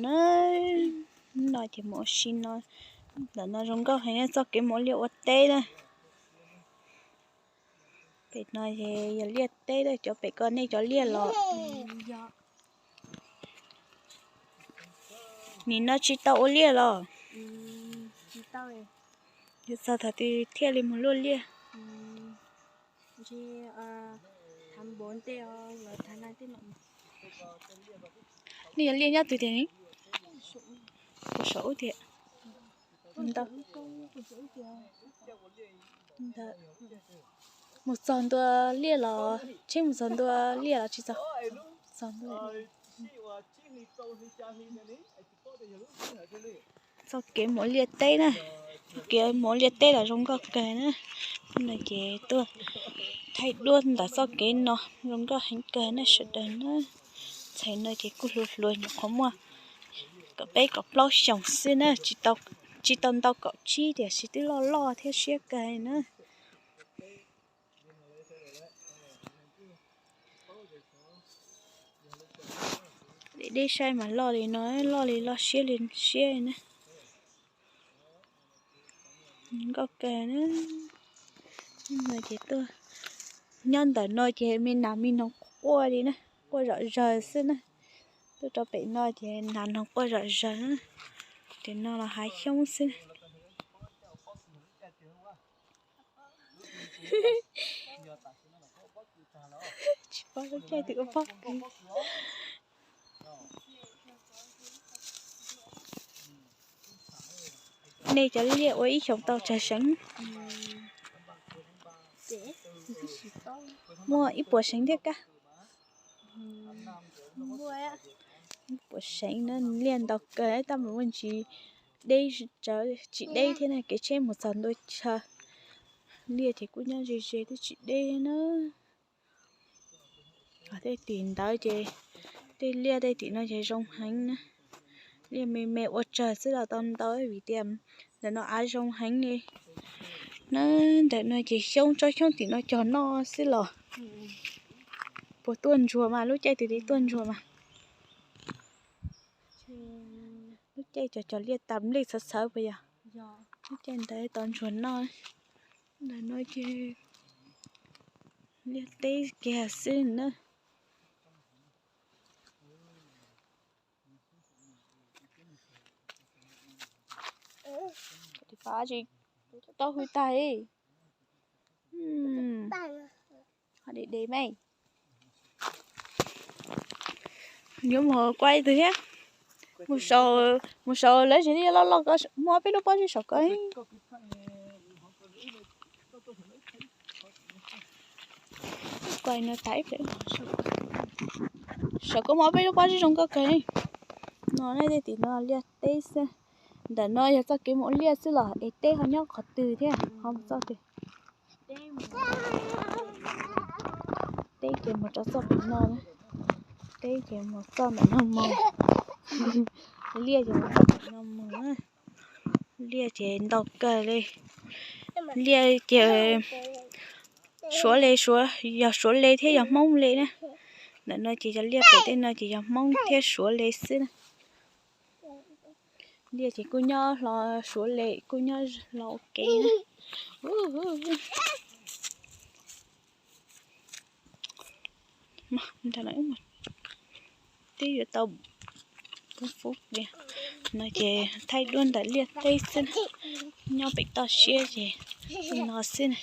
Na, no ces mus ua si no, ntawm no zoo nkauj heev, txoj kev mus ua liaj ua teb na. Pem no ces yog liaj teb, cov pem ko nej cov liaj los? Nim no tsis tau ua liaj los? Yuav txog thaum twg thiaj li mus luaj liaj? Nej yog liaj nyob twg tiag? Kuv saum ub tiag. Mus txog ntua liaj los, tsheb mus txog ntua liaj los tsis txog? Txog ntua. Txoj kev mus liaj teb na, txoj kev mus liaj teb los zoo nkauj kawg na. No ces tuaj thaij duab ntawm txoj kev no zoo nkauj heev kawg na sawv daws na. Txhais no ces kuj hluas hluas, nyuam qhuav muaj kaum peb kaum plaub xyoos xwb na, tsis tau ntau kaum tsib tiam sis twb loj loj thiab siab kawg na. Deb deb saib mas loj li no, loj li loj siab li siab na. Nkauj kawg na. Ces tuaj nyob ntawm no ces me nas me noog quaj li na, quaj zom zaws xwb na. Tuaj rau pem no ces nas noog quaj zom zaws na. Ces no los hav xyoob xwb. Tsis paub lub caij twg ua pob kws. Nej cov liaj ua ib xyoos tau tsawg seev? Muaj ib puas seev thiab kab. Ib puas seev na, liaj ntau kawg tab mas muaj ntsis deb, tsis deb thiab na, kev tsheb mus txog ntua chaw. Liaj ces kuj nyob ze ze twb tsis deb na. Tej tim ntawd ces tej liaj tej tim no ces zoo heev na. Liaj me me ua tsawg xwb los tau ntau vim tias ntawm no av zoo heev li na. Ntawm no ces xyoob, tsob xyoob tim no cog noj xwb los. Puas tuaj ntsuag mas, lub caij twg li tuaj ntsuag mas? Lub caij cov cov liaj tas nplej txhawv txhawv puas yog? Lub caij ntawd tau ntsuag noj. Ntawm no ces liaj teb kiag xwb na. Tau hws tag. Ho de de me. Yuav mus kuaj ib tug thiab. Mus saum lawv tsev liaj loj loj ko, muaj peb lub pob zeb saum ko. Kuaj no tas ib pliag. Saum ko muaj peb lub pob zeb zoo nkauj kawg. No nej, tej tim no liaj teb xwb. Ntawm no yog txoj kev mus ua liaj xwb los es teb ho nyob qhov twg thiab ho mus txoj twg? Teb ces mus rau txoj pem no, teb ces mus txoj ntawm no mus. Liaj ces mus txoj ntawm no mus. Liaj ces ntau kawg li. Liaj ces Suav le, yog Suav le thiab yog Hmoob le na. Ntawm no ces yog liaj pem tej no ces yog Hmoob thiab Suav le xwb na. Liaj ces kuj nyob hlo Suav le, kuj nyob hlo ua ke na. Twb yuav tau pub pub li no ces thaij duab ntawm liaj teb xwb, nyob pem toj siab ces li no xwb.